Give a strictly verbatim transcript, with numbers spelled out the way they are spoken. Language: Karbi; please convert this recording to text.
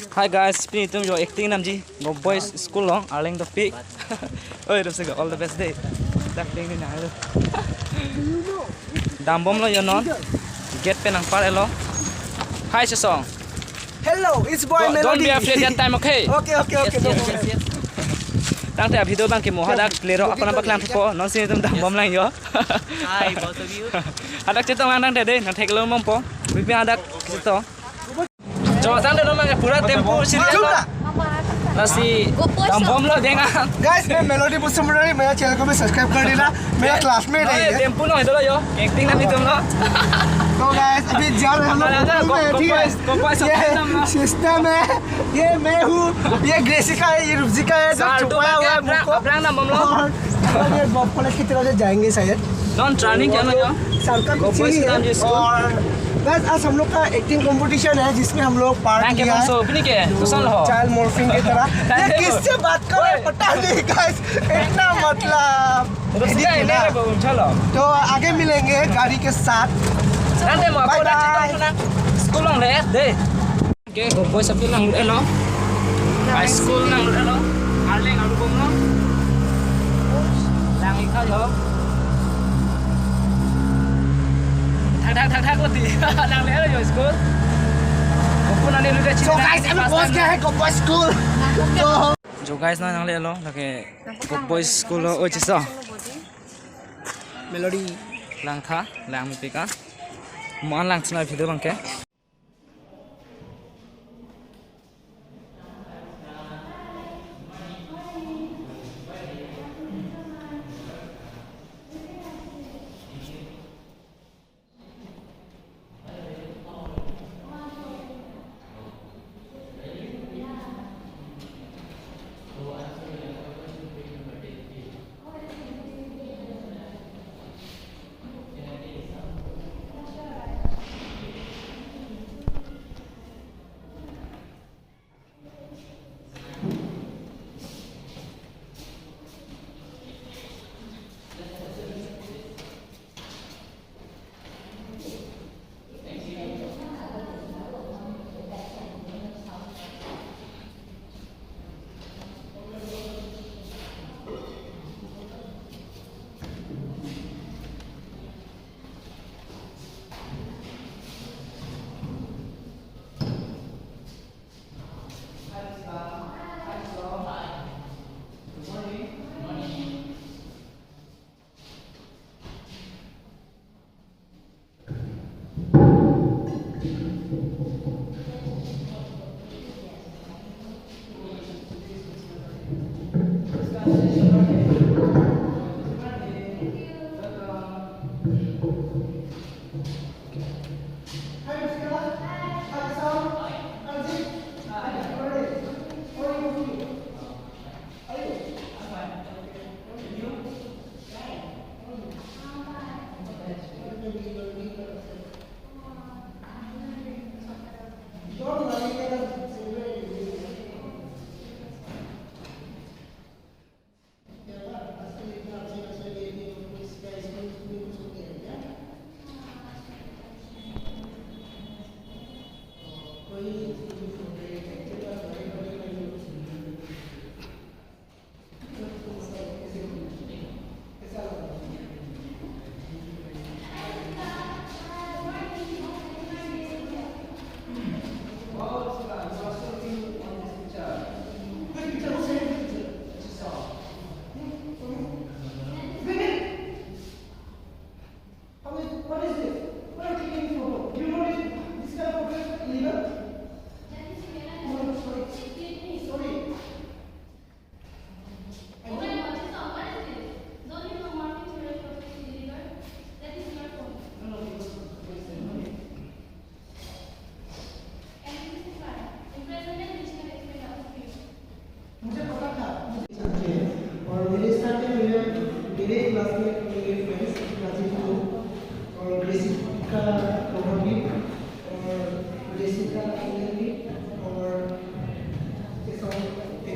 Hi guys, pini itum jo acting namji, Govt Boys School along, Arleng Dopik. Oi, Dopik, all the best dei. Dak ding ni na. Dambomlo jo non. Gate pen nangpar-etlo. Hi, Sesong. Hello, it's boy Don't, don't Melody. Be afraid that time, okay? Okay, okay, okay, Yes, no yes, problem. Yes, yes. Tangte a-video abang ke mo hadak clear ako nangpaklang po. Non si itum dambomlang jo. Hi, both of you. Hadak chetong lang tangte dei, nangtheklong bompo. Bibi hadak chetong. Jo, tangte non abang pura tempo si Chup na. Lasi Govt Boys dambomlo dei nang. Guys, मैं मेलोडी बसुमतारी, मेरा चैनल को भी सब्सक्राइब कर देना। मेरा क्लासमेट है ये। Tempo no, ito lo jo. Acting na itum lo. तो गाइस, अभी जा रहे हैं हम लोग। Govt Boys, Govt Boys, ये सिस्टम है, ये मैं हूँ, ये ग्रेसिका है, ये रुपजिका है, जो छुपाया हुआ है मुंह को। Abang dambomlo. और हम ये गॉव कॉलेज की तरफ से जाएंगे शायद। Non training क्या ना jo? साल का पीछे ही है। और बस आज हम लोग का एक्टिंग कंपटीशन है जिसमें हम लोग पार्ट लिया है। Pini ke? Koson lo? Child morphing की तरह। ये किससे बात कर रहे हैं पता नहीं गाइस। इतना मतलब तो आगे मिलेंगे गाड़ी के साथ। Tangte mo bye bye. School along le dei. Okay, Govt Boys aphi nanglut-etlo. High school nanglut-etlo. Arleng arubomlo. Lang-ik tha jo. Thak thak thak thak lo ti. Nangle-etlo jo school. Govt Boys nanglut-et. So guys, अभी पहुंच गया है Govt Boys School। तो जो guys, non nangle-etlo, lake Govt Boys School lo, oi, cheso. Melody. Lang tha, lang mepik a. Mo-an lang china video abang ke. What is, what is this? What are you taking photo? You know this, this kind of photo is illegal? No, no, sorry. Sorry. I don't मुझे पता था, मुझे और मेरे साथ में मेरे, मेरे क्लासमेट, मेरे फ्रेंड्स, राजीव को और ग्रेसिका मोहम्मद और ग्रेसिका इंग्लैंडी और ये सब थे।